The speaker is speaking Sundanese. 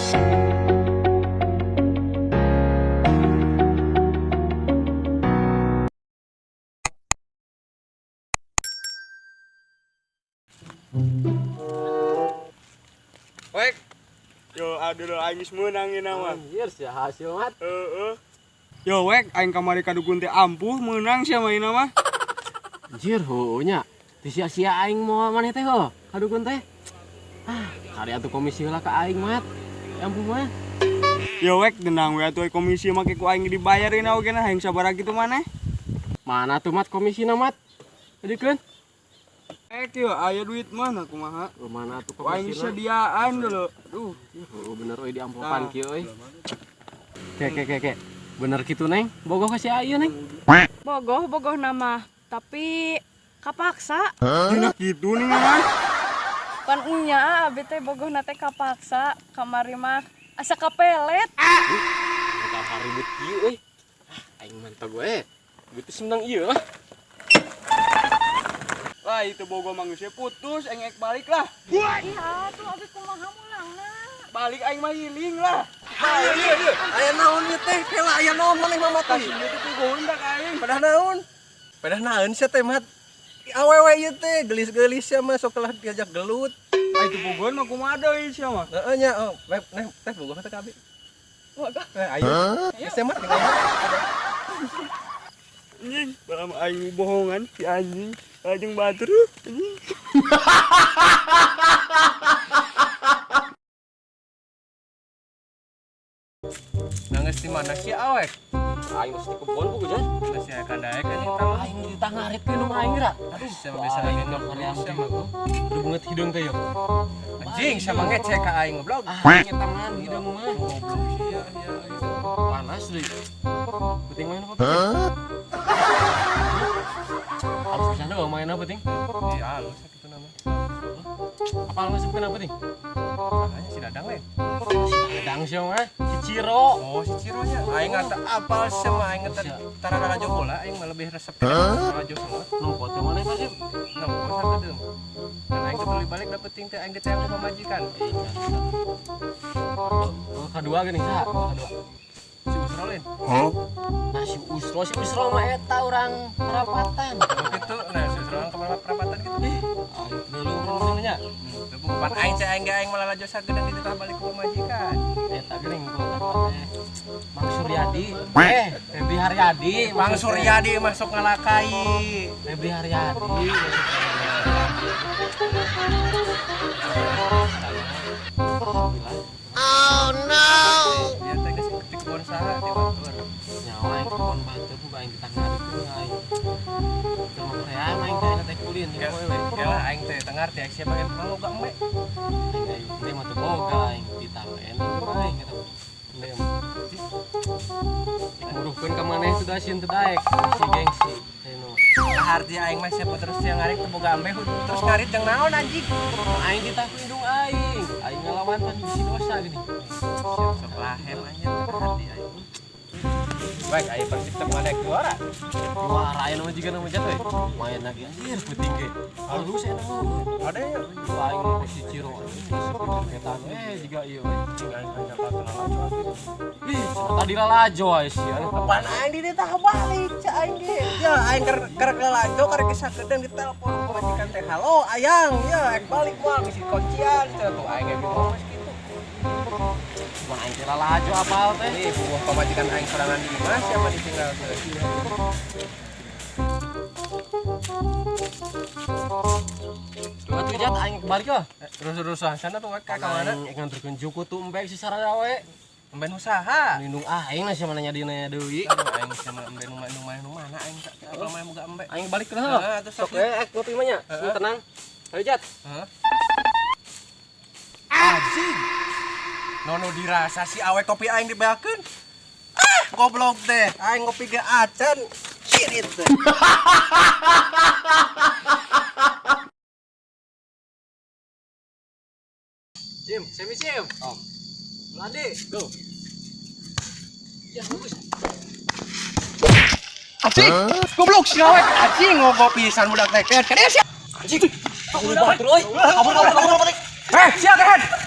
Wek. Yo aduh aing geus meunang ieu mah. Anjir sia hasil mat. Heeh. Yo wek aing kamari ka dukun teh ampuh meunang sia mah ieu mah. Anjir heueuh nya. Teu sia-sia aing moal maneh teh heuh ka dukun teh. Ah, kari atuh komisi heula ka aing mat. Ya ampun mah. Yo wek tenang we atuh komisi make ku aing dibayar ieu oge nah aing sabaraha kitu maneh. Mana tuh mat komisina mat? Adikeun. Ek yo aya duit mah nah kumaha. Oh, mana tuh Ku aing komisina? sediaan dulu. Aduh. Heueuh bener euy di amplopan Tah. kieu euy. Ke ke ke ke. Bener kitu Neng. Bogoh ka si Ayu Neng. Bogoh bogoh nama, tapi kapaksa. Dina kitu nih mah. Pan nya abi teh bogoh na teh kapaksa kamari mah asa kapelet. Bukan ribut kieu euy. Ah, aing mantap gue. Duit seneng ieu lah. Lah itu bogo manusia putus aing ek balik lah. Iya tuh abi kumaha mulangna. Balik aing mah hiling lah. Aya naon ieu teh? Kela aya naon maneh mah mati. Kasih itu puguhun tak aing. Pedah naon? Pedah naon sia teh mat? Awewe ieu teh gelis-gelis sia mah sok lah diajak gelut. Ah itu puguhun mah kumaha deui sia mah. Heeh nya, oh, weh neh teh bogoh teh ka abi. Bogoh. Eh, ayo. Geus mat tinggal. Anjing, balam aing bohongan si anjing. Anjing batur anjing. Nangis di mana sih awek? Aing geus di kebon buku jan. Geus aya kadaek anjing tah. Aing ditah ngarit ke nu aing geura. Aduh, sia mah bisa lagi hoream sia teh. mah. Aduh banget hideung teh yo. Anjing sia mah ngecek ka aing goblok. Ah, aing eta mah hideung mah. Goblok sia ya. Panas deui. Penting main apa? Halus pisan eueuh main apa ting? Iya, halus kitu nama. Apa masuk kenapa ting? Salahnya si Dadang lain. Si Dadang sia mah, si Ciro. Oh, si Ciro nya. Aing teh apal sia mah aing teh tara lalajo bola aing mah lebih resep lalajo semua. Nempo teh maneh pasti. Nempo sakedeung. Dan aing teh balik dapet ting teh aing teh aku pamajikan. Oh, kadua geuning saha? Kadua. Si Usro lain. Nah, si Usro mah eta urang perapatan. Oh gitu. Nah, si Usro orang kemana perapatan gitu. Aing dulu urang nya. Teu bukan aing teh aing ge aing malah lalajo sakedeung dititah balik ke pamajikan. Eta geuning kadua teh. Mang Suryadi. Eh, Febri Haryadi. Mang Suryadi masuk ngalakai. Febri Haryadi. Dia teh geus ketik kebon saha di batur. Nyawa aing kebon batur ku aing ditah ngarit ku aing. Keur mah hoream aing teh teh kulin jeung kowe we. Ya lah aing teh tengar teh siapa yang mau boga embe. Aing aing teh mah teu boga aing ditawen aing eta. Embe mah. Muruhkeun ka maneh teu dasin teu daek, si gengsi. Ayeuna mah. Arti aing mah siapa terus yang ngarit teu boga embe terus ngarit jeung naon anjing. Aing ditah ku indung aing. Aing ngalawan pan bisi dosa gini. Siap sok lahem anjing arti aing. Baik, ayo Persib teh ngadek juara. Juara aya nama jiga nama jatuh. Main lagi anjir penting ge. Halus enak mah. Ada ya. Aing mah si Ciro anjing ketan jiga ieu we. Tinggal kan Jakarta lalajo atuh. Ih, tadi lalajo aya sia. Apaan aing di ditah balik cak aing ge. Ya aing keur keur lalajo karek sakedeung ditelepon pamajikan teh halo ayang ya aing balik moal bisi kuncian cenah tuh aing ge bingung geus kitu. Mah aing teh lalajo apal teh. Nih buah pamajikan aing sorangan di imah siapa ditinggal teh. Atuh jat aing balik lah. Terus-terusan sana tuh ka mana? Aing nganterkeun juku tuh embek si sarada we. Emben usaha. Lindung aing lah sia mana nyadina deui. Aduh aing sama emben nu mana nu mana aing tak apa mah boga embe. Aing balik ke heula. Heeh, atuh Sok sok. we ek ngopi mah nya. Heeh. Tenang. Ayo jat. Heeh. Anjing. Nono dirasa si awe kopi aing dibeakeun. Ah, goblok teh. Aing ngopi ge acan. Cirit teh. Jim, semi Jim. Oh. Lade, go. Ya bagus. Anjing, goblok si awe anjing ngopo pisan budak teh. Kadieu sia. Anjing. Kabur batur euy. Kabur kabur kabur. Eh, sia kehed.